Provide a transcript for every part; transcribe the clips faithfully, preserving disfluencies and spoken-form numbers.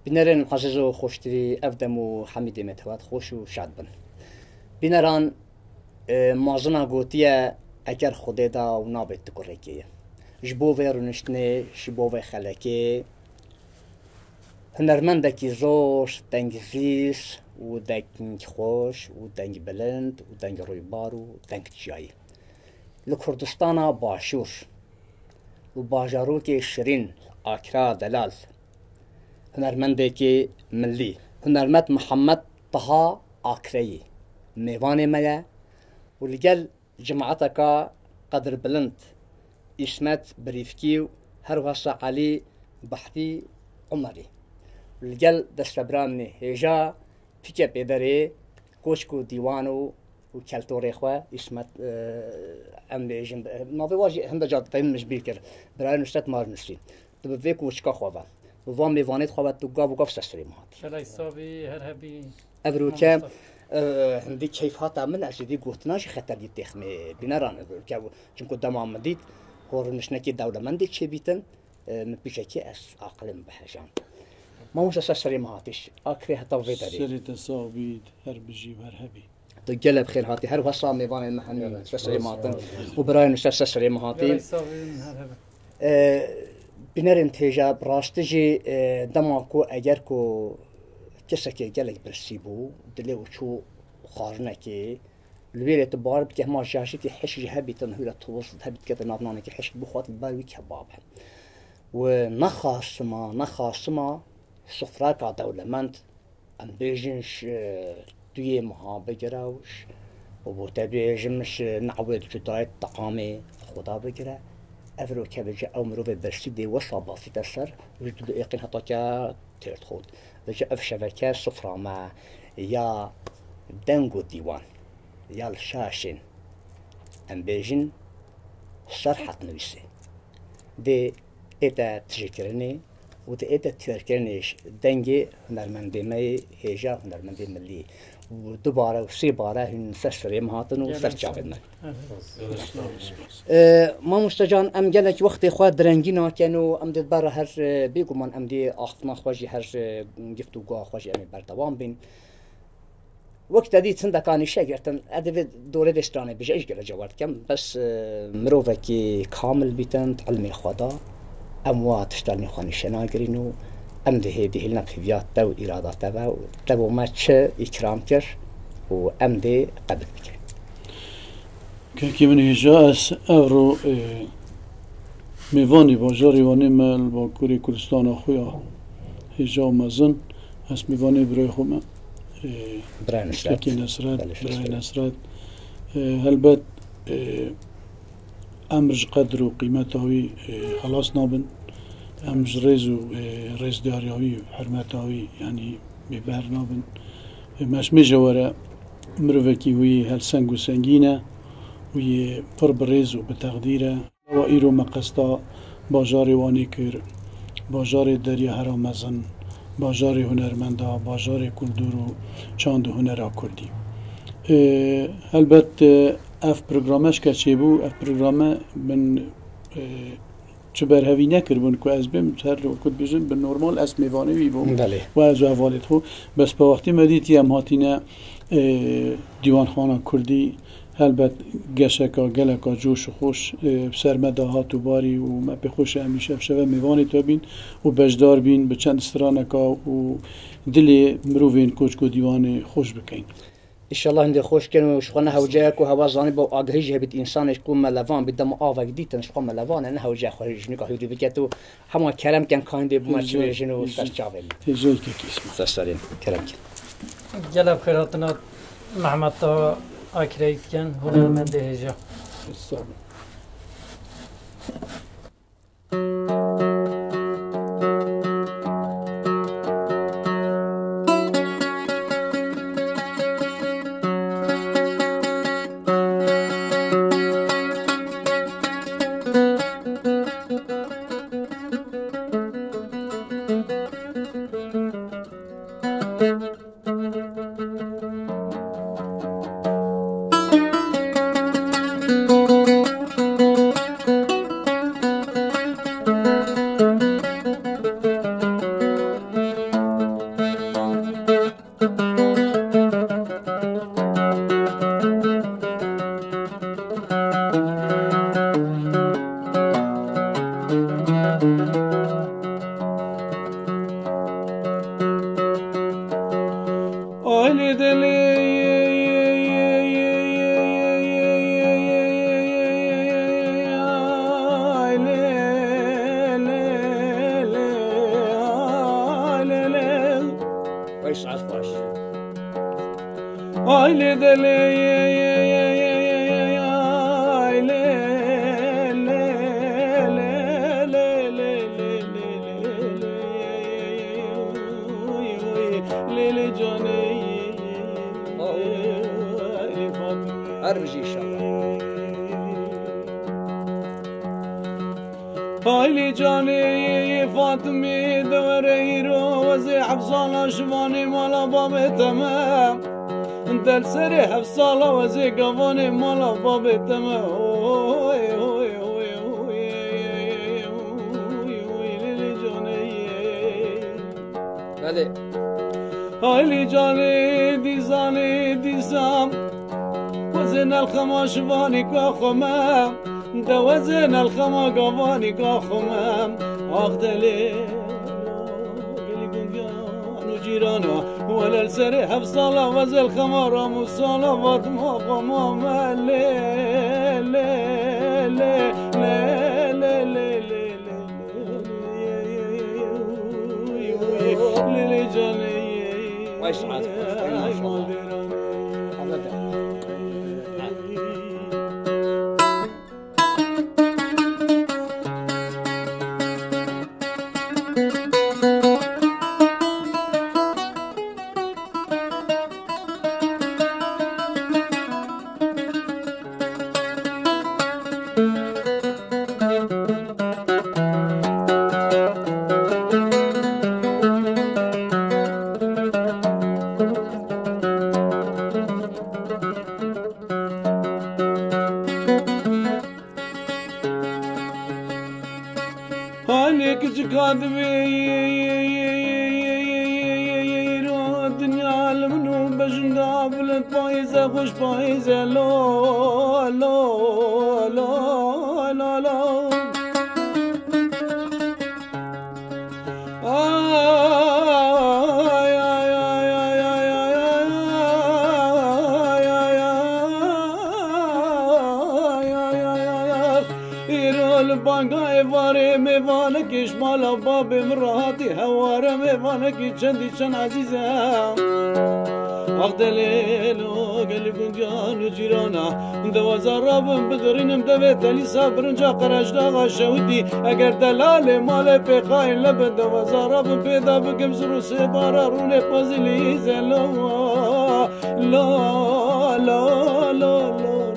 Bînerên ezîz û xweştirî, ev dem û hemî demê tevat xweş û şad bin. Bîneran, e, mazina gotiye, eger Xwedê da û nabê tu kurêkê ye. Ji bo vê rûniştinê, ji bo vê xelekê, hunermendekî zor dengzîs û dengxweş û dengbilind û dengrûybar û dengçiyayî. Li Kurdistana Başûr, li bajarokê şirîn Akra Delal, hunermendekî milî, hunermend Mihemed Taha Akreyî mêvanê me ye û li gel cemaeteka qedirbilind, Îsmet Birîfkî û herwesa Elî Behrî Umerî, li gel destvebiranê hêja pîkê pêderê, koçk û dîwan û, û keltorê xwe, Îsmet, e, em bêjin, e, navê wa jî hinde car teynin min ji bîr kir, Birayê Nusret Mar Nusrîn. Tu bi vê koçka xwe ve, bi van mêvanê xwe ve, tu gav û gav ser serê min hatî. Belay sabî, her hebî. Ev roke, Mamosta. E, hindî keyf hata min, ez êdî gotina jî xeter dî têxmê bîneran ev roke. Çimku dema min dît, hor rûniştinekî dewlemendê çêbîtin, e, min pîşekî ez aqilê min bihejand. Mamosta ser serê min hatî, Akrê heta vê derê. Serê te sax bît, her bijî û her hebî. Tu gelek bi xêr hatî. Her wesa mêvanên me hemî ser serê min hatin. Û birayên ser, ser serê min hatî. Gelek sax bîn, her hebin. E, bînerên têja, bi rastî jî, e, dema ku eger ku kesekê gelek birsî bû, dilê û çû xwarinekê, li wê rê tu bawer bike, hema jajikî hişk jî hebîtin, hûre toz hebît dikete nav nanekî hişk bixwat, li ber wî kebab e. Û nexasima, nexasima sofreka dewlemend, em bêjin ji duyê meha bigire û ji, û bo te bêjim ji nehwê cudayê teamê xwe da bigire. Ev roke bêje ew mirovê birsî dê wesa basî te ser, ji dil û êqîn heta ke têr dixwit. Bêje ev şeveke sofra me ya deng û dîwan, ya li şaşên, em bêjin serhet nivîsê. Dê ête tijêkirinê û di ête têrkirinê ji dengê hunermendê me yê hêja, hunermendê milî. Û dubare û sê bare hûn ser serê min hatin û ser çavên me. E, Mamoste can, em gelek wextê xwe direngî nakin û em dê bera her, e, bêguman em dê axiftina xwe jî her, e, giftûgoya xwe jî em ê berdewam bîn. Wek te dît hindeka nîşe girtin, ez divê dorê vê stranê bije, ez gelek cewar dikim. Bes, e, mirovekî kamil bîtin, di ilmê xwe de, em wa tişta li nî xwe nîşe nagirîn û em dê hêdî hêlina pêviya te û îrada te ve û te bo me çi îkram kir û em dê qebûl bikin. Kekê min hêja, ez evro, e, mêvanê bajarê Wanê me li Bakurê Kurdistana xwe ya hêja û mezin, ez mêvanê birayê xwe me, e, Birayê Nusret. Kekê Nesret, Belê, Birayê Nusret. Nesret. E, helbet, e, em ji qedr û qîmeta wî, e, xelas nabin. Em ji rêz û, e, rêzdariya wî, hurmeta wî, yanî bêber nabin. E, me ji mêje were mirovekî wî helseng û sengîn e û yê pir bi rêz û bi teqdîr e. Wa îro me qesta bajarê Wanê kir, bajarê Derya Hera Mezin, bajarê hunermenda, bajarê kultur û çand û hunera kurdî. E, helbet, e, ev programe ji ke çêbû, ev programe min, e, çi berhevî nekiribûn ku ez bêm, her wekî dibêjin, bi normal ez mêvanê wî bûm. Belê. Û ez û hevalê xwe. Bes bi wextê me dîtî em hatîne, e, dîwanxana kurdî, helbet geşeka geleka coş û xweş, e, bi ser me de hat û barî û me pê xweş e em îşev şeve mêvanê te bîn û beşdar bîn bi çend straneka û dilê mirovên koçk û dîwanê xweş bikeyn. Înşallah hindê xweş kin û ji xwe ne hewce ye ku hewa zanî bo agahî jî hebît, însanê ku melevan bî dema avek dîtin ji xwe melevan e, ne hewce ye xwe jinika hûrî biket û hema kerem ken ka hindê bû me çi bêjin û ser çavê min. Hêjayî kekî Îsmaîl. Ser serê min. Kerem kin. Gelek bi xêr hatina Mehmet Taha Akreyî dikin, hunermendê hêja. Sağ olun. Ay saet baş. Ay lê delê, ay lê, lê, lê, lê, lê, lê, lê, lê, lê, lê, lê, lê, canê, ay Fatime. Her bijî inşallah. Haylî canê Fatimê de were îro, ez ê heft sala şivanê mala babê te me. Del serê heft sala ez ê gavanê mala babê te me. Oy, oy, oy, oy, oy, oy, lê, lê canê. Belê. Haylî canê dîsanê dîsan, ez ê nelxema şivanî ka xwe me. De wezên elxema gavanî ka xwe me, ax delê, gelî gundiyan û cîrana, wele li serê heft sala wez elxema ram û sala Fatma xwe ma me lê, lê, lê, lê, lê, lê, lê, lê, lê, lê, lê, lê, lê, lê, lê, lê, canê. Ay saet xweş, ay maşallah. Hemede. Hanê kiçika divê îro dinya li min û bejinda bilind payîze xweş payîze lo, lo, lo, lo, lo. Ay, ay, ay, ay. Îro li banga êvarê mêvanekî ji mala babê min re hatî heware mêvanekî çendî çend ezîz e. Ax delêlo gelî gundiyan û cîrana. Deweza rabim bidirînim devê te lîsa birinca qereçdaxa şewitî. Eger delalê malê pê qayîl nebin deweza rabim pêda bikim zir û sêdara rûnê pezî lîze lo, lo, lo, lo, lo, lo,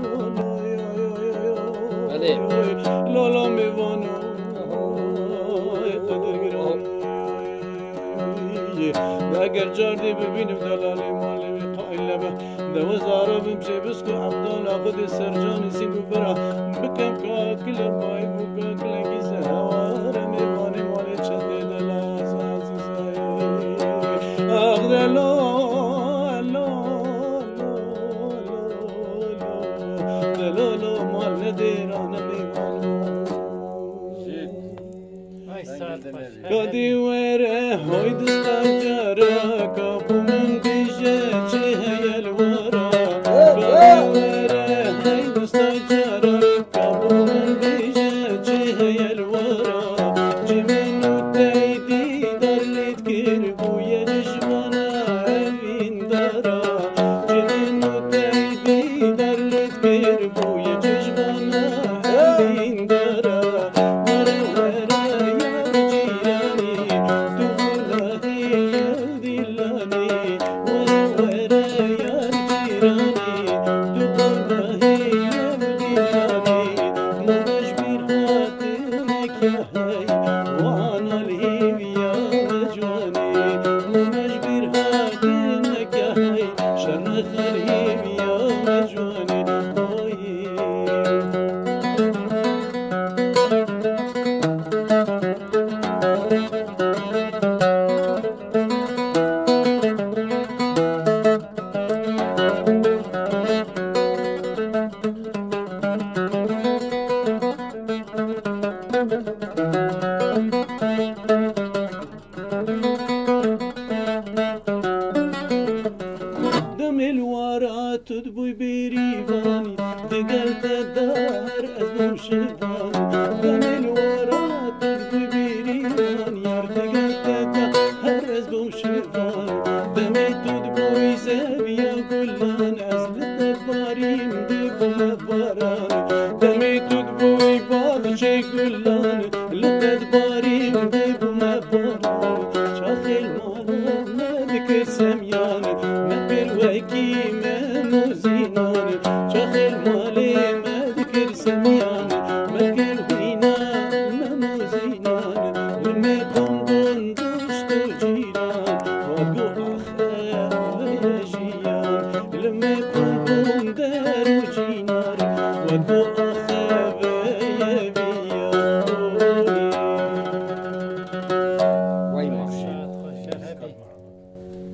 lo, lo, Belê. Lo, lo, mêvano. Ay, Xwedir giran. Eger cardê bibînim delalê malê wê qayîl nebe. Deweza rabim çêbisko Ebdala Xwedê Sercanî sîng û bira bikem kakile bay bû kakile gîze heware mêvanê malê çendê delaz ezîzayê. Ax delo, lo, lo, lo, lo, delo, lo, mal nedêrane mêvano. Ay, saet baş. Kadî were, hay dista cara, ka bo min bêje çi heye li wara. Kadî were, hay dista cara, ka bo min bêje çi heye li wara. Ji min û tey dîdar lê dikir bûye ji ji vana evîndara. Ji min û tey dîdar lê dikir bûye ji ji vana evîndara. Were were yar cîranî, tu gulahî yar dîlanî.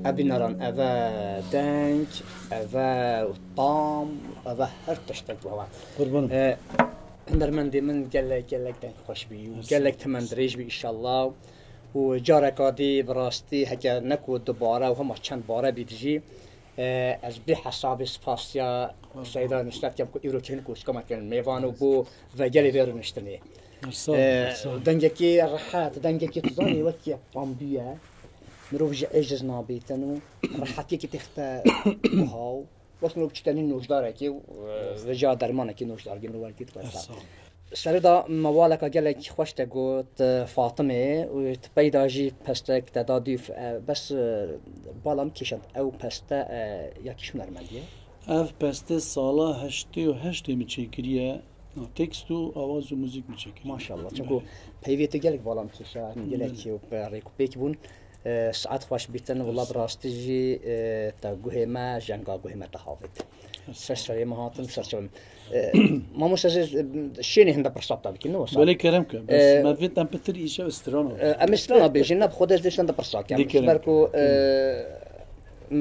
Ebînaran, eve deng, eve tam, eve her tiştek bi hewa. Qurbanım. E, Hunermendê min gelek, gelek deng xweş bî û gelek temendirêj bî, inşallah. Û careka dî bi rastî heke ne ku dubare û hema çend bare bî dijî, e, ez bê hesabê spasiya Seyda Nusret kem ku îro çênin ku şikama kirin mêvan û bo vegerê vê rûniştinê. Sağ ol, E, sağ ol. Dengekî rehet, dengekî tu zanî wekî pambî ye. Mirov jî êciz nabîtin û rehetiyekî têxte biha û wek mirov biçî tenî nûjdarekî û, e, vêca dermanekî nûjdargî mirov wergî dixwe. Sağ ol. Serê de mewaleka gelek xweş te got, e, Fatimê û tu peyda jî pestek te da dûf, e, bes, e, bala min kêşand ew peste, e, ya kî hunermendî ye? Ev peste sala heştê û heştê min çêkiriye. Tekst û awaz û muzîk min çêkiriye. Maşallah. Çimku peyvê tu gelek bala min kêşa, gelek rêk û pêk bûn. E, saet xweş bîtin, wela bi rastî jî, e, te guhê me, jenga guhê me te havêt. Ser serê me hatin, ser çavê me. E, mamoste, ez, e, şênê hinde pirsa te bikin, ne wisa? Belê, kerem ke. Bes E, me vêt em pitir îşev strana. E, em ê strana bêjin, ne bi xwe dest dêşten de pirsa kem. Dê kerem. Ji ber ku, e,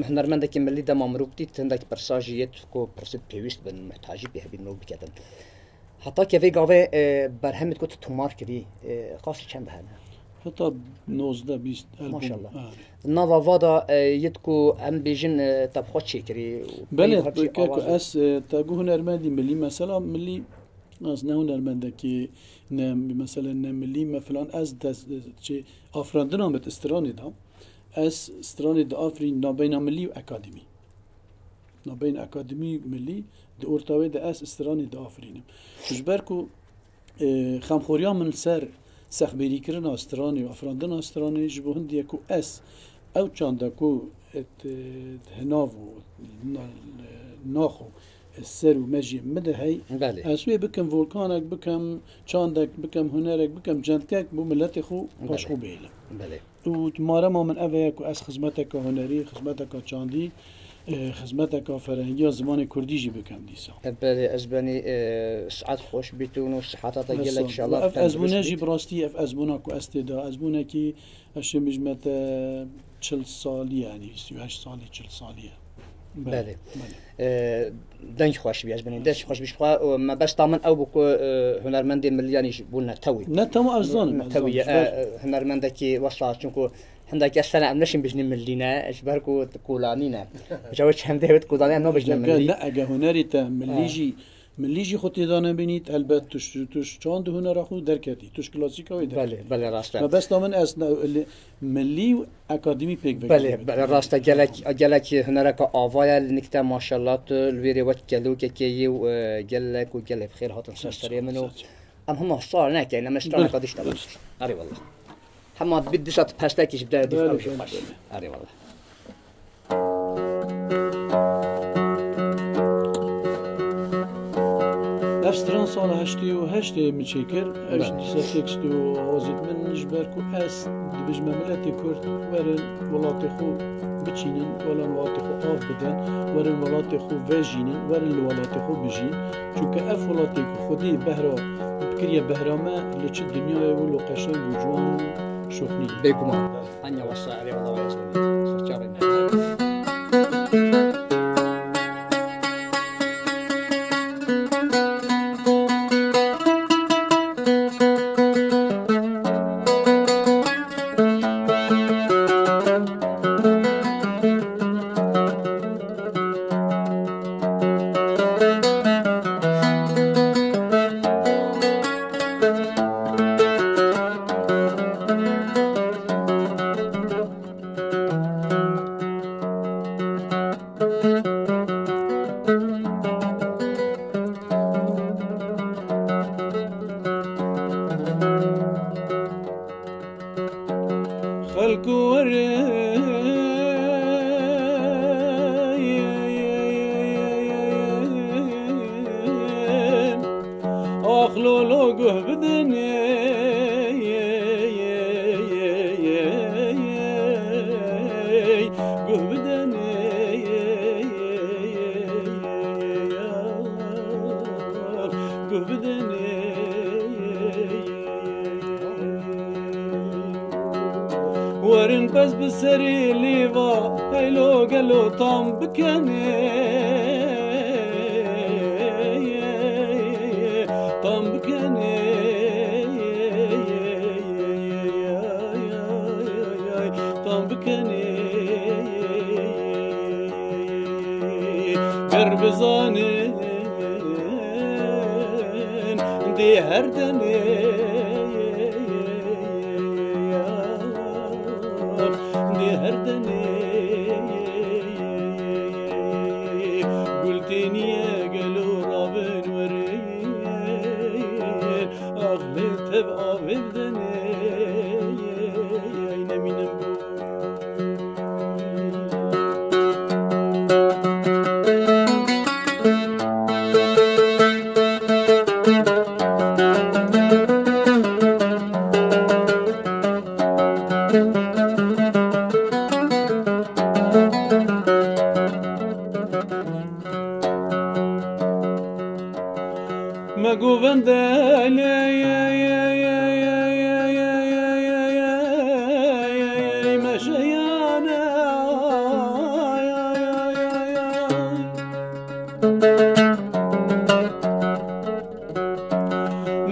hunermendekî milî dema mirov dît, hindek pirsa jî yêt ku pirsî pêwîst bin, muhtacî pê hebî mirov biketin. Heta ke vê gavê, e, berhemê ku tu tomar kirî, e, qasî çend hene? Heta nozdeh bîst album. Maşallah. Ha. Nava va da, e, yêt ku em bêjin, e, te bi xwe çêkirî. Belê, peyva çi ke ku awaz ez, e, te gu hunermendî milî, mesela milî, ez ne hunermendekî, ne, mesela ne milî me filan, ez dest, çi, afirandina min di stranê de, ez stranê diafirîn nabeyna milî û akademî. Nabeyna akademî milî, di orta wê de ez stranê diafirînim. Ji ber ku, e, xemxoriya min li ser sexbêrîkirina stranê û afirandina stranê ji bo hindî ye ku ez ew çanda ku et, e, hinav û na-, nax û ser û mejiyê min de hey, Belê. ez wê bikim volkanek, bikim çandek, bikim hunerek, bikim centek bo miletê xwe Belê. paşxwe bihêlim. Belê. Û marema min ev e ku ez xizmeteke hunerî, xizmeteke çandî, e, xizmeteke ferhengiya zimanê kurdî jî bikim dîsa. E, belê, ez benî, e, saet xweş bîtin û siheta te gelek Sağ ol. inşallah Ev ezbûne tendurist jî bît. bi rastî, ev ezbûna ku ez tê de, ezbûnekî ez şê mijmete çil salî ye, yanî sî û heşt salî, çil salî ye. Belê. Belê. Belê. E, deng xweş bî, ez benî deng xweş bî. Ji xwe, e, mebesta min ew bû ku, e, hunermendê milî yanî ji bo netewî. Ne, tamam, ez zanim, ez Netewî zanim. ye, Ji ber e, e, hunermendekî wesa, çunku hindek kes tene em neşin bijnî milî ne, ji ber ku kolanî ne. Ji we çendê wê kolanî em nabijne Ege, milî. ne, ege hunerî te milî Ha. jî, milî jî xwe têda nebînît, helbet tu ji, tu ji çand û hunera xwe derketî, tu ji klasîka wê derketî. Belê, belê, rast e. Mebesta min ez ne, li, milî û akademî pêk vekirî. Belê, belê, rast e. Gelek, gelek hunereka ava ye, li nik te maşallah tu li wê rê wek kelokekê yî û, e, gelek û gelek xêr hatin ser serê min û Sağ ol. em hema sal nekin, em straneka dişte Belê. Erê wallah. Hema bi disa tu pestekî ji bi de Belê, ew jî belê, xweş. belê. Erê wallah. Ev stran sala heştê û heştê min çêkir. Ev ji Belê. dîsa tekst û awazê min ji ber ku ez dibêjime miletê Kurd werin welatê xwe biçînin, werin welatê xwe av bidin, werin welatê xwe vejînin, werin li welatê xwe bijîn. Çunke ev welatê ku Xwedê behra kiriye behra me, li çi dinyayê wilo qeşeng û ciwan û şoxnî. Bêguman. Hanya wesa, erê wela wesa. Ser çavê me. Xelk û werin, ax lolo guh bidin, guh bidin, guh bidin. Werin pez bi serî lîva, heylo gelo tam bikenê, tam bikenê, tam bikenê. Ger bizanin dê her demê, dê her demê. Gul têniye gelo rabin werin, ax lê tev avê bidenê, nemînim. Me govende lê meşeyane.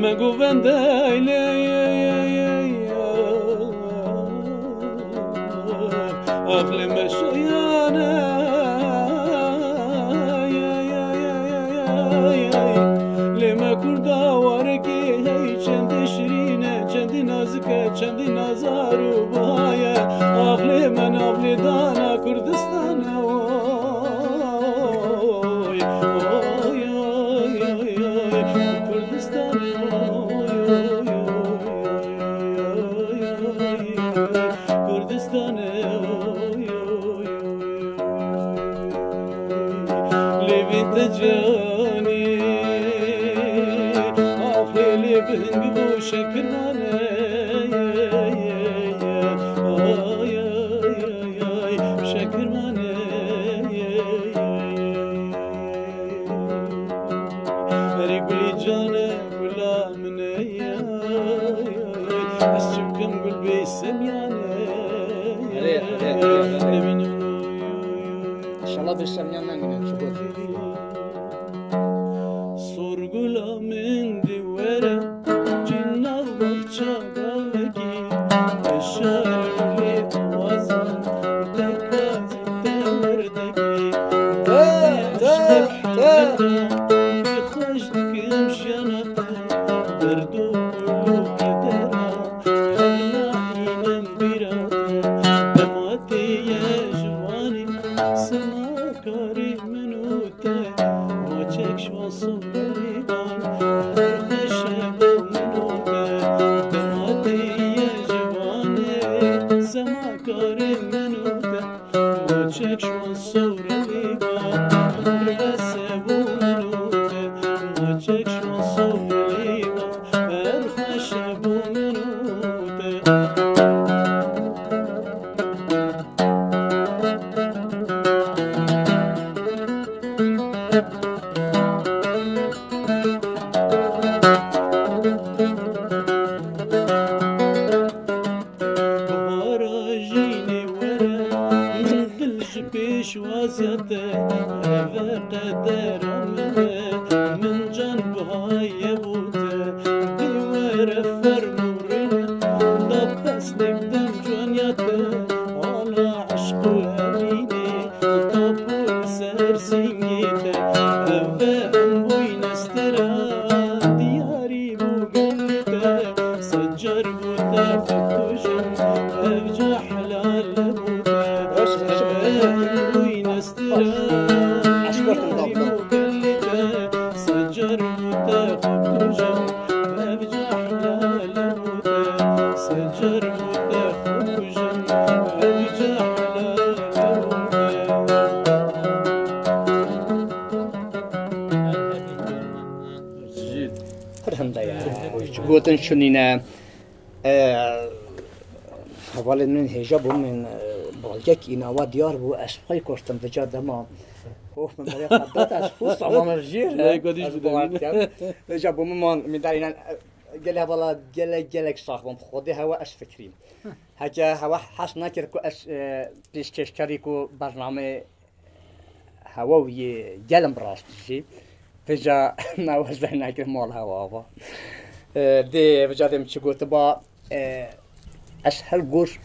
Me govende lê Aqlê me şayane. Lê me kurda warekî hey, çendî şirîn e, çendî nazik e, çendî nazar û baye. Aqlê me navlê dana Kurdistan e, oy, oy, oy, oy, Kurdistan e, oy, oy, oy, oy, oy, oy. Kurdistan e, oy, oy, oy, oy. Lê vê te canê, axê lê bing bû şekirman e, ay, ay, ay, şekirman e. Erê gulê can e, gula min e, ay, ay, ay. Ez çi bikim gul bê semiyane. Erê, erê, erê, erê. Nemînim. Oy, oy, oy. İnşallah bê semiyan nemîne, çi got. Sor gula min dê were, cî nav baxça gavekî, eşar lê awazan, te kazî te werdekî. Te, te, te. Xweş dikim şiyana te, derd û gul û kedera, her nahînim bîra te. Dema tê ye ji vanê, sema karê min û te, maçek şivan soberî van, her xweş e bo min û te. Dema tê ye ji vanê, sema karê min û te, maçek şivan soberî van, her bes e bo min û te, maçek şivan soberî van, her xweş e bo min û te. Bihara jînê were, min dil ji pêşwaziya te, ev e qedera min e, min can bihaye bo te. Dê were ferm û rêne, da pesnek dem cwaniya te, ala eşq û evînê, tap û li ser sîngê te. Ev e em bûyne stera, diyarî bû gelê te, sed car bû te xwe kujin, ev ca helal nebû te. Ev e em bûyne stera, diyarî bû gelê te, sed car bû te xwe kujin, ev ca helal nebû te. Sed car bû te xwe kujin, ev ca helal nebû te. Pir hinde ye. Gotin şunîne. E, hevalên min hêja bû min, e, balgek înawa diyar bû, ez xwe kuştim vica dema. Of, min berê xwe dat, ez xwe saman jîr. Lê ku dîş Ez bide bawer min. dikim. Hêja bû min man, min der înan, e, Gelek hevala, gelek, gelek sax bûm. Xwedê hewa ez fikirîm. Heke hewa hes nekir ku ez, e, pêşkêşkarî ku bernameyê hewa û yê gelim rast jî. Vêca me wezde nekir mal hewa ava. E, dê, vêca dê min çi gotiba, e, ez her gor,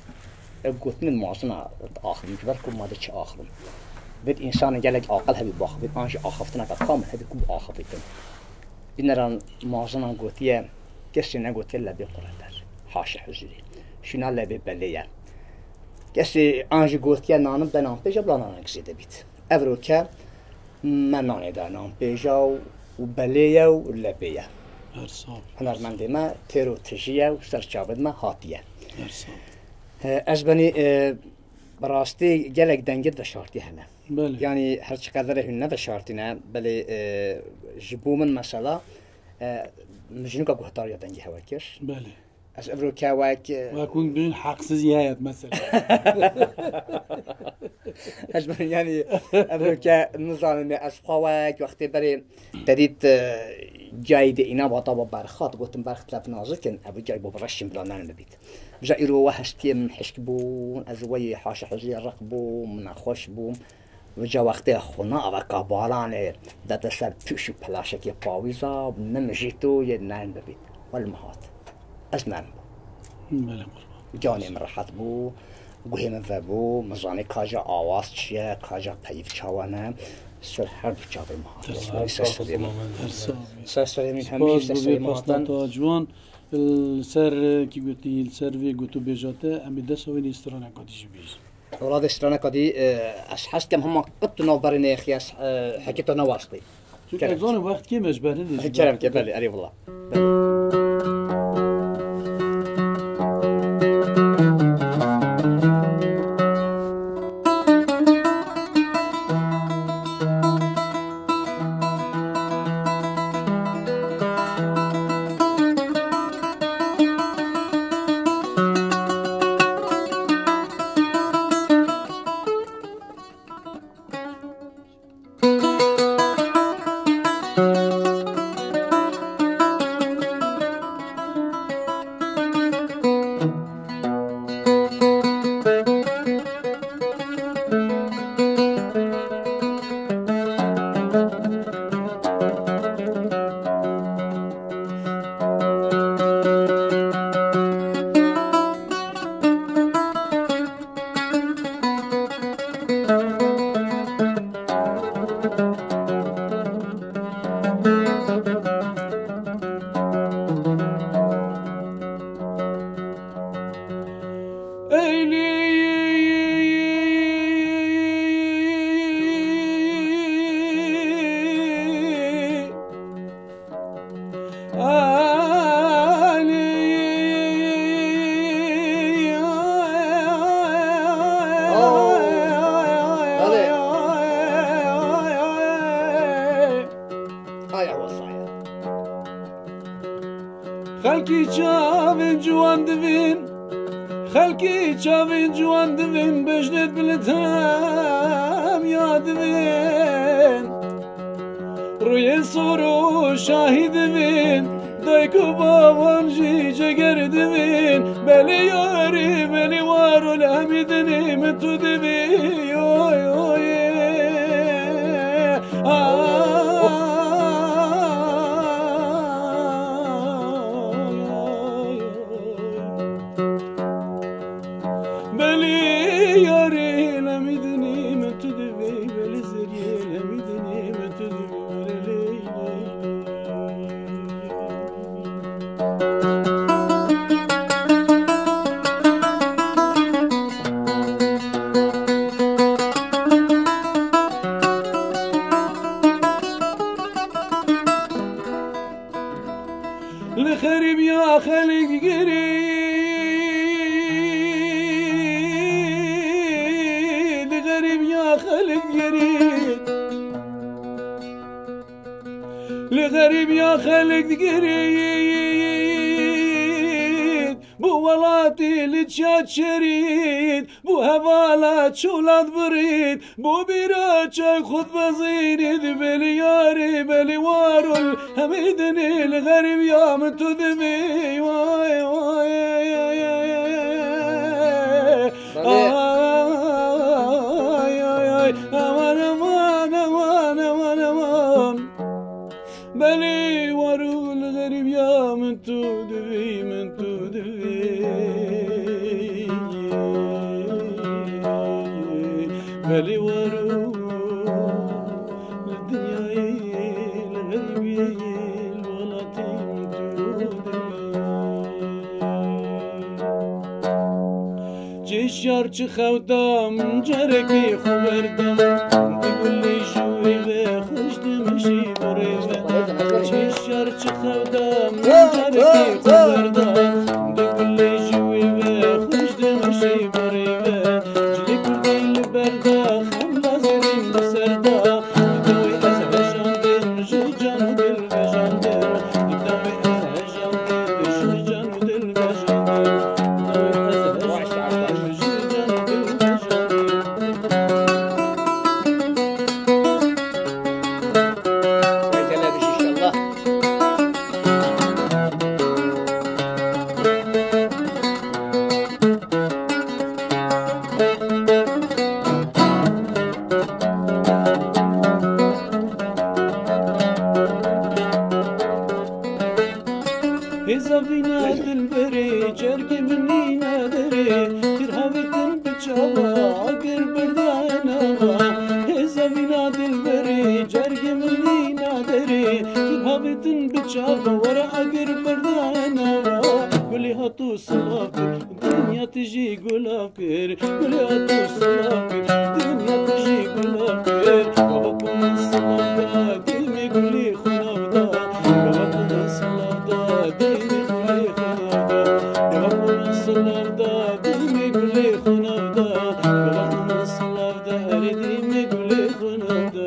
e, gotinên mazina diaxivim, ji ber ku ma dê çi axivim. Vêt însanê gelek aqil hebî biaxivît, an jî axiftineka kamil hebî ku biaxivîtin. Bîneran mazinan gotiye, kesê negotiye lebê qurete. Haşa huzurî. Şûna lebê belê ye. Kesê an jî gotiye nanim de nan pêja bila nanek zêde bît. Evroke me nanê de nan pêja û, û belê ye û lebê ye. Her sağ ol. Hunermendê me têr û tijî ye û ser çavên me hatiye. Her sağ ol. E, ez benî, e, bi rastî gelek dengê veşartî hene. Belê. Yanî her çiqedere hûn neveşartîne, belê, e, ji bo min mesela, e, min jinika guhdariya dengê hewe kir. Belê. Ez evroke wek, e, Wek hûn bîn heqsizî heye mesela. Ez ben, yanî, evroke nizanim, ez xwe wek wextê berê te dît, e, cayî de îna vata ba berxat, gotim berx telef nazikin, ev cayî bo reşin bila nerin bibît. Vêca îro we hestiyê min hişk bûn, ez wê yê haşa huzurê req bûm, nexweş bûm. Vêca wextê xwe naveka baranê dete ser pûş û pelaşekê pawîza, min jî tu yê nerin bibît. Wele min hat. Ez nerin bûm. Belê qurban. Canê min rehet bû, guhê min vebû, min zanî ka ca awaz çi ye, ka ca peyv çawa ne. Ser her du çavê min hat. Ser serê min. Ser serê min hemî ser serê min hatan. Li ser, e, kî gotî, li ser vê gotûbêja te, em ê dest xwe wênî straneka dî jî bêjî. Wela vê straneka dî, e, ez hez dikim hema qet tu navberê neyêxî, ez, e, hekî te newastî. Çunke ez zanim wext kêm e, ji ber hindê jî. Kerem ke, belê, erê wela. Ay, ay, ay, ay. Ay, ay, ay. Xelkî çavên ciwan divên, xelkî çavên ciwan divên, bejnêt bi li tem ya divên. Rûyên sor û şahî divên, dayik û bavan jî ceger divên. Belê yarî, belê waro, li hemî dinê min tu divî. Oy, oy, oy. Belê yarê lemî dinê min tu divê, belê zeriyê lemî dinê min tu divê, belê ley ley ley. Li xerîbiya xelk girî, li xerîbiya xelk girî, li xerîbiya xelk girî, bû Welatî li çiya çêrît, bû hevala çewlat birît, bo bîra çay xwe dibezînît, belî yarî, belî warol, hemî dinê li xerîbiya min tu dibî, way, way. Belê. Ay, ay, ay, aman, aman, aman, aman, aman. Belê warol, li xerîbiya min tu dibî, min tu dibî. Belê warol, li dinyayê, li xerîbiyê, li welatê min tu dibî. Çi şer çi xew da min carekî xwe berda. Di gulê ji wê ve xweş dimişî borê ve. Çi şer çi xew da min carekî xwe berda. Di gulê ji wê ve xweş dimişî borê ve. Cilê kurdî li ber da xem lazirîn bi ser da. Di dawî ez hejandim ji can û dil vejandim. Di dawî ez hejandim ji can û dil vejandim. Di dawî ez hejandim ji can û dil vejandim. Ay, gele bir inşallah. Hêza vîna dilberê, cergê min nîna derê, kir havêtin bi çava, agir berdayê nava. Hêza vîna dilberê, cergê min nîna derê, kir havêtin bi çava, were agir berdayê nava. Gulê hat û silav kir, dinya tu jî gulav kir. Gulê hat û silav kir, dinya tu jî gulav kir. Baba ku min silav da, dîmê gulê xwe nav da. Baba ku min silav da, dîmê gulê xwe nav da. Baba ku min silav da, dîmê gulê xwe nav da. Baba ku min silav da, erê dîmê gulê xwe nav da.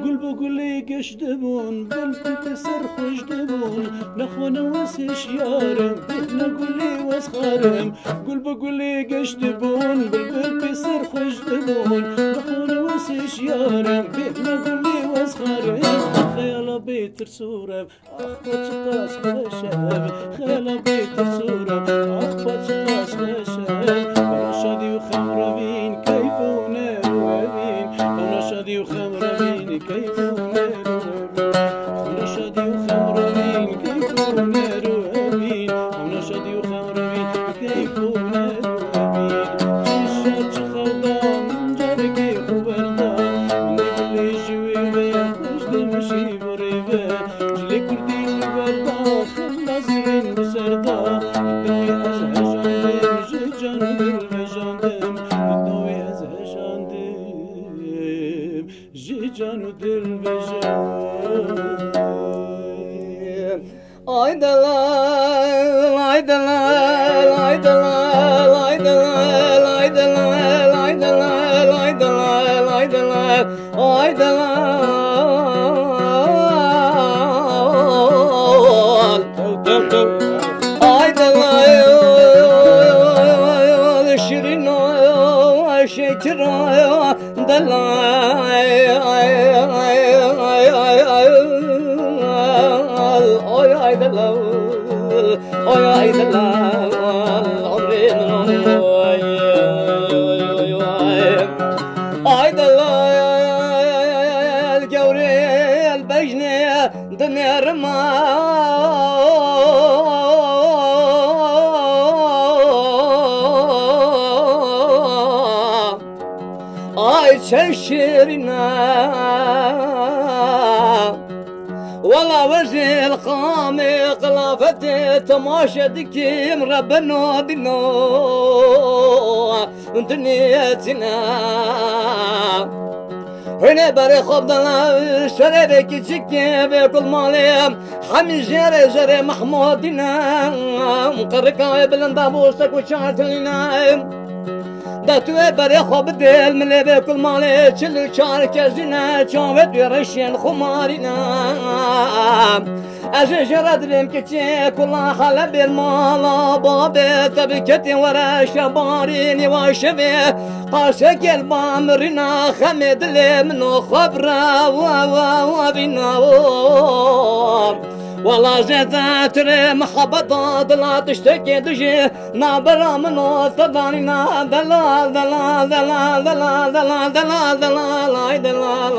Gul bi gulê geş dibûn, bilbil pê serxweş dibûn, nexwe newes hişyar im, bêhna gulê wez xar im. Gul bi gulê geş dibûn, bilbil pê serxweş dibûn, nexwe newes hişyar im, bêhna gulê wez xar im. Xeyala bê tirs û rev, ax, pa çiqas xweş e, xeyala bê tirs û rev, ax, pa çiqas xweş e. Ewna şadî û xem revîn, keyf û ner û evîn. Ewna şadî û xem revîn, keyf û ner û evîn. Ewna şadî û xem revîn, keyf û ner û evîn. Ewna şadî û xem revîn, keyf û ner û evîn. Çi şer çi xew da, min carekê xwe berda. Min ê gulê ji wê ve, xweş dimişî borê ve. Cilê kurdî li ber da, xemla zîrîn bi ser da. Dawî ez hejandim, ji can û dil vejandim. Dawî ez hejandim, ji can û dil vejandim. Ay delal, ay delal, ay delal, ay delal, ay delal, ay delal, ay delal, ay delal. Ay delal. Ay delal, şirin ay, şekir ay, delal. Ay, ay, ay, ay, ay, ay. Ay, ay delal. Ay, ay delal, omrê min, oy, oy, oy, oy, oy. Ay delal, gewrê el bejnê dinêrima. Ay çend şêrîn e. Wela wezê li qamê qilafetê temaşe dikim, rebeno dîno dinyê çine. Hûnê berê xwe bidin serê vê kiçikê vê kulmalê. Hemî jêrê jêrê Mehmûdî ne. Qirika wê bilind e bo sek û çar tilî ne. De tu wê berê xwe bidê milê vê kulmalê, çil û çar kezî ne, çavê tu reşên xumarî ne. Ez ê ji re dirêm kiçê kula Helebê mala babê te biketê were şebarî nîva şevê. Qaşekê li ba mirîna xemê dilê min û xwe bire we, we, we vîna. Wela zêde tirê mihebeta dila tiştekê dijî nabera min û te danîna delal, delal, delal, ay delal, ay delal,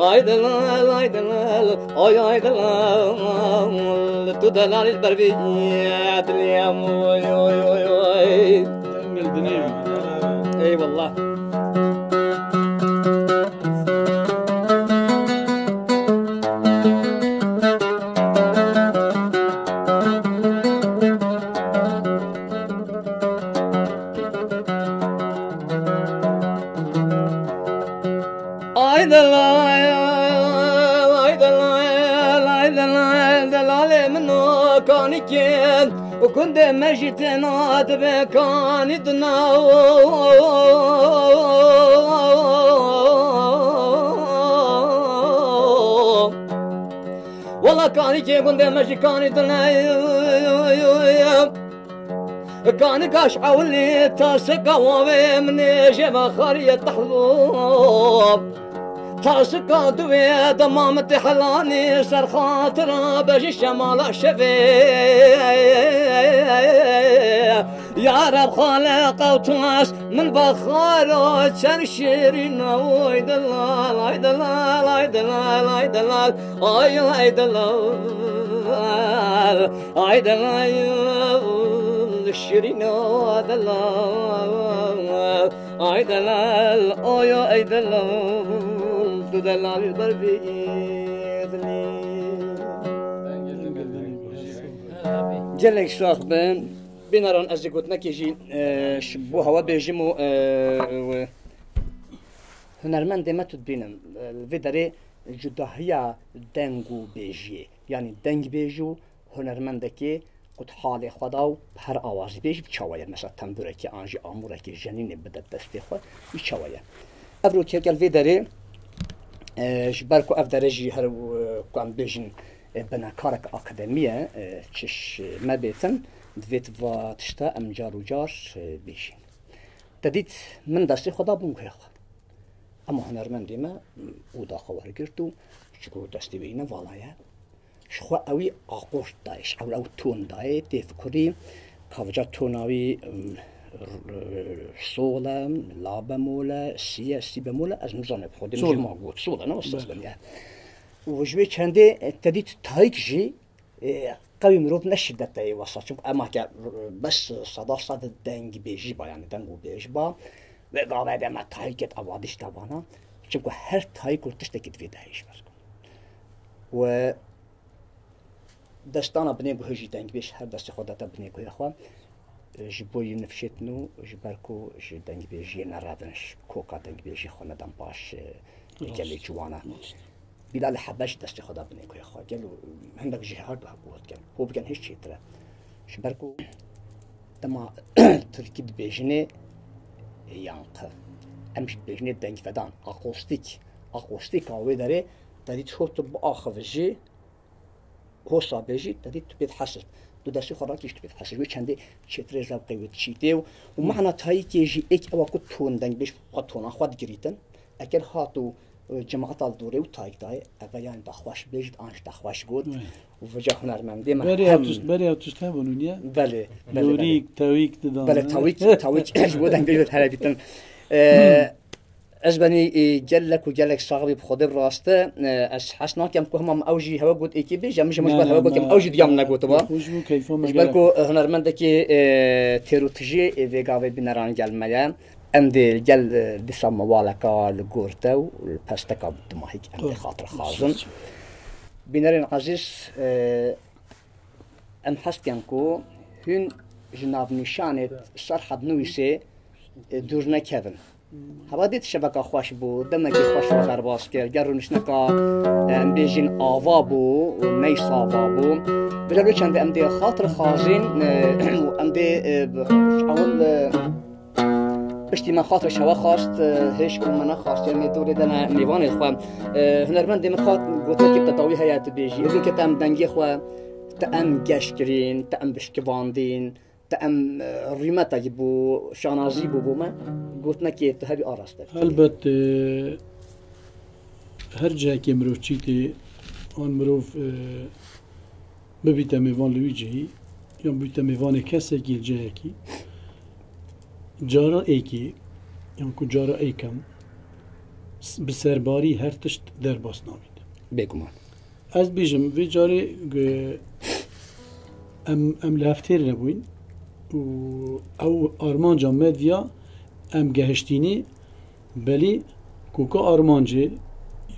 ay delal, ay delal, ay, ay delal, tu delal ji ber vî dilê em, oy, oy, oy, oy. Eyvallah. Ay delal, ay delal, ay delal, delalê min o kanikên. Û gundê me jî têna dibe kanî dina. Wela kanî kê gundê me jî kanî dina. Kanî kaş ewilî tasika wavê min ê jê ve xariye tehlû. Taşika duê dema min tê helanî ser xatira bejî şemala şevê. Ya Reb xaliq ew taş min ve xalo çend şirîn e, oy delal, ay delal, ay delal, ay delal, ay, ay delal, ay delal, şirîn e delal. Ay delal, oy, ay delal, tu delal ber vî dilî. Gelek sax bin. Binaran ez ê gotinekê jî, e, ji bo hewe bêjim û, e, hunermendê me tu dibînin. E, li vê derê cudahiya deng û bêjiyê. Yanî dengbêj û hunermendekê ku di halê xwe da û her awazî bêj bi çawa ye? Mesela tembûrekê an jî amûrekê jenînê bide destê xwe, wî çawa ye? Ev rokê gel vê derê, e, ji ber ku ev dere jî her, e, ku em bêjin, e, binekarek akademî ye, e, çiş, e, me bêtin, divê tu va tişta em car û car, e, bêjin. Te dît min destê xwe da bûngehê xwe. Ema hunermendê me oda xwe wergirt û çiku destê wî ne vala ye. Ji xwe ewî aqort dayê, ji ew ew ton dayê, tê fikurî kavca tona wî, em, r-, r-, sol e, la bemol e, sî ye, sî bemol e, ez nizanim xwedê min Sol. Ji ma got, sol e, ne wisa Belê. Beniye. Û ji wê çendê, e, te dît tayîk jî, e, qewî mirov ne şideteyê wesa. Çimku ema ke, e, bes seda sed dengbêjî ba, yani deng û bêj ba, wê gavê de me tayîkê avadîş de bana. Çimku her tayîk û tiştekî divê de hêj ber. We destana binê guhê jî dengbêj her destê xwe dete binê guhê xwe. Ji bo yî nifşêt nû, ji ber ku ji dengbêjiyê nerevin, ji koka dengbêjiyê xwe nedan paş, e, Rast. Gelê ciwana. Rast. Bîlalê Hebe jî destê xwe da binê guhê xwe. Gelo hindek jî her du hek got gel. Ho bikin hêj çêtir e. Ji ber ku dema tirkî dibêjinê, e, yankı. Em jî dibêjinê dengvedan. Akostîk. Akostîka wê derê te dît ho tu biaxivijî, hosa bêjî, te dît tu pê dihesir. Tu destê xwe rakî jî tu pê dihesir. Wê çendê çêtirê zewqê wê diçîtê û, û Hı. Mehna tayîkê jî êk ewa ku ton dengbêj xwe tona xwe digirîtin. Eger hat û, e, cemaeta li dorê û tayîk dayê, eve yani da xweş bêjit, an jî da xweş got. Hı. Û vêca hunermendê me Berê hem ew tişt, berê ew tişt hebûn û niye? Belê, belê, belê. Dorîk, tawîk didan, Belê, he? Tawîk, tawîk ji bo dengbêj de here bîtin. E, Ez benî, e, gelek û gelek sax bî bi Xwedê bi rast e. E, ez hez nakem ku hema min ew jî hewe got êkê bêje, min jî, min jî Ne, ber ne, hewe gotim, ne. Ew jî diya min negotiba. Xwe ji bo keyfa me Ji ber gelek. Ku, e, hunermendekî, e, têr û tijî, e, vê gavê bîneran gel me ye. Em dê gel, e, dîsa mewaleka li gor te û li pesteka bi dimahîk em dê Doğru. Xatir xazin. Bînerên ezîz, e, em hez dikin ku hûn ji navnîşanê Serhed Nûwîsê, e, dûr nekevin. Heva dê şeveka xweş bû, demekî xweş we derbas kir. Ger rûniştineka, em bêjin ava bû, ney sava bû. Bila lê çend em dê xatir xazin, e, em dê, e, ewil, e, piştî me xatir şewe xwast, e, hêj ku me nexwast, em ê dorê de ne mêvanê xwe. E, hunermendê min xat gotinekê te dawî heye tu bêjî. Êdî ke te em dengê xwe, te em geş kirîn, te em bişkivandîn, te em, e, rîmetekî bû, şanazî bû bo me, gotinekê tu hebî a rast e. Helbet, e, her cihekê mirov çîtê, an mirov, e, bibîte mêvan li wî cihî, yan bibîte mêvanê kesekî li cihekî, cara êkê, yan ku cara êkem, s-, bi serbarî her tişt derbas nabît. Bêguman. Ez bêjim, vê carê, e, em, em li hev têr nebûyn û ew armanca me diya em gehiştînî, belê ku ka armancê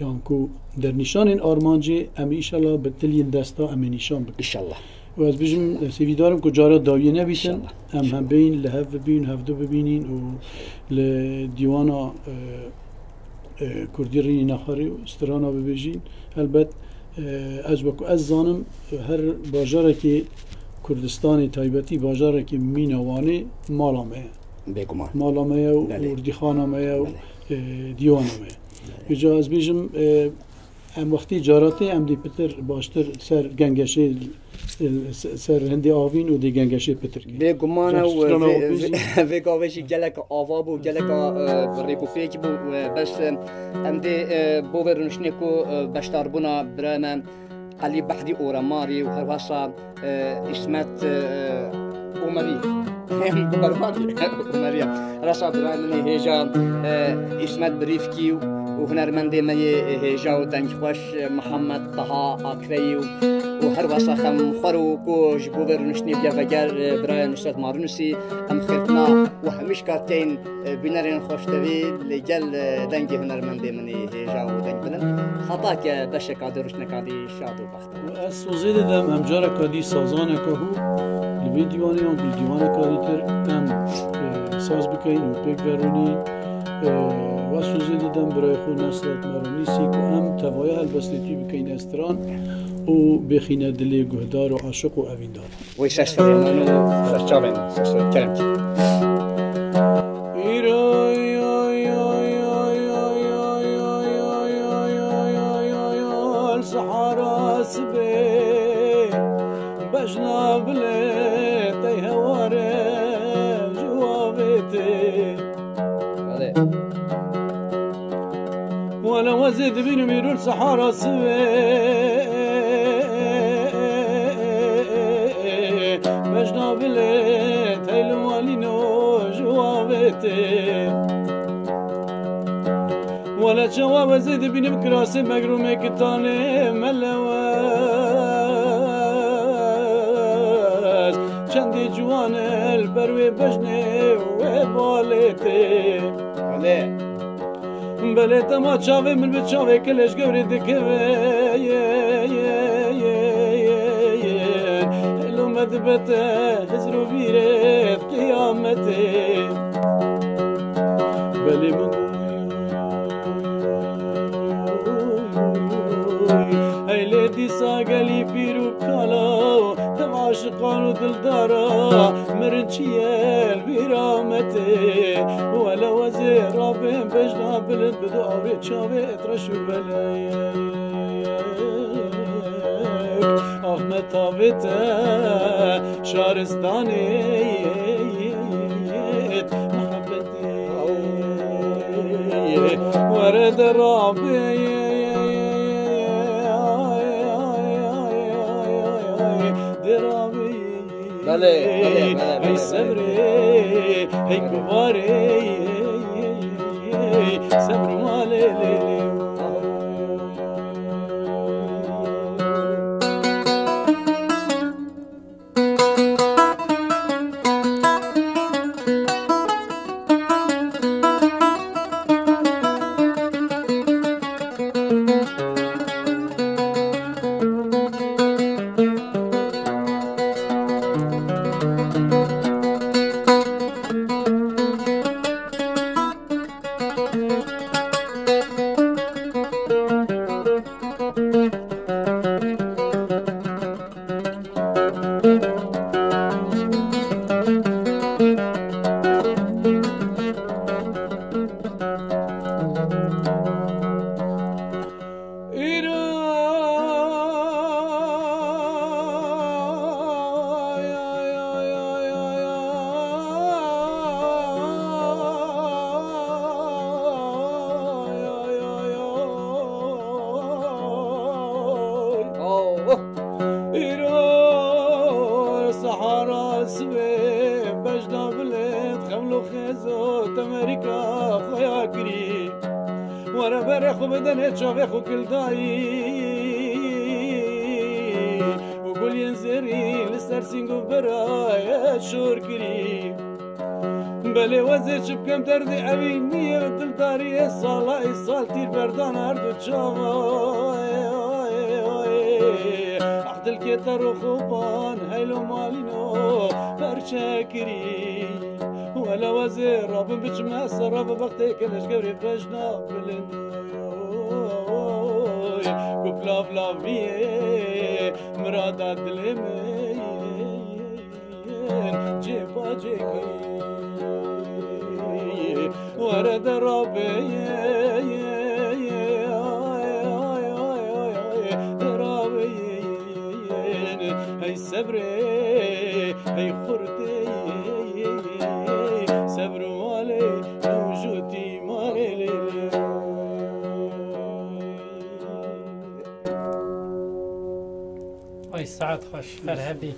yan ku dernîşanên armancê em ê înşallah bi tiliyên desta em ê nîşan bikin. Înşallah. Û ez bêjim, sêvîdarim ku cara dawiyê nebîtin. Înşallah. Em hem bên li hev bibîn, hevdu bibînîn û li dîwana, e, e, Kurdî Rînî Nexarî û strana bibêjîn. Helbet, e, ez wekî ez zanim, her bajarekê Kurdistanê, taybetî bajarekê mîna Wanê mala me ye. Bêguman. Mala me ye û Belê. Ûrdîxana me ye û, Belê. e, dîwana me ye. Belê. Vêca ez bêjim, e, em wextê cara tê, em dê pitir baştir ser gengeşê, e, se-, ser hindê avîn û dê gengeşê pitir kê. Bêguman e û Strana vê, avîn vê, jî. Vê gavê jî gelek ava bû, gelek a, e, rêkûpêk bû, e, bes, e, em dê, e, bo vê rûniştinê ku, e, beşdarbûna birayê me Elî Behdî Oremarî û herwesa, e, Îsmet, e, Omerî. Berbarî Omerî. Resa birayê min ê hêja, e, Îsmet Birîfkî û, û hunermendê me yê hêja û dengxweş, e, Mihemed Taha Akreyî û, û herwesa xemxwer û ku ji bo vê rûniştinê bûye veger, e, birayê Nusret Marûnisî, em xêrtina û hemîşka tên, e, bînerên xweştevî li gel, e, dengê hunermendê min ê hêja û dengbilind. Heta ke beşeka dê rûniştineka dî şad û bextewar. Ez sozê didim, em careka dî sazaneka hû li vê dîwanê yan ku li dîwaneka dîtir em, e, saz bikeyin û pêk verûnî. E, we sozê didim birayê xwe Nesret Marûnisî ku em tevaya helbestê tû bikeyin estran û bêxîne dilê guhdar û aşiq û evîndar. Wê ser serê min û ser çavên min, ser serê kerem. Sihara sibê, bejna bilê tey heware ji wavê tê. Belê. Wele wezê dibînim îro li sihara sibê, bejna bilê tey li walîno ji wavê tê. Wele çawa wezê dibînim kirasê megrûmê kitanê melewez. Çendî ciwan e li ber wê bejnê wê balê tê. Belê. Belê dema çavê min bi çavê kilêj gewrê dikeve. Hêlo me dibete hizr û bîrê qiyametê. Belê min ey lê dîsa gelî pîr û kala, hev aşiqan û dildara mirin çi ye li wî rametê. Wele wezê rabê bejna bilind bi du awê çavê et reş û belek. Ahmet avê te şaristanê et muhabbetê. Were de rabê, de rabê. Belê, belê, belê, belê, Hey belê. Sebrê, hey kuvarê, sebr malê lê lê. Zot Amerîka xwe ya kirî. Were berê xwe bidenê çavê xwe kildayî. Û guliyên zêrî li ser sîng û birayê şor kirî. Belê wezê çi bikem derdê evî niye dildariyê sala îsal tîr berdan her du çava. Ax dilkê te ro xopan heylo malîno perçe kirî. Wele wezê rabin biçime sera bi bextê keleş gewrê bejna bilind. Ku pilav laviyê mirada dilê min cêpa cêkî. Were de rabê de rabê hey sebrê hey xurtê sebr wale nûjûtî marê lê. Ay saet xweş, her hebî.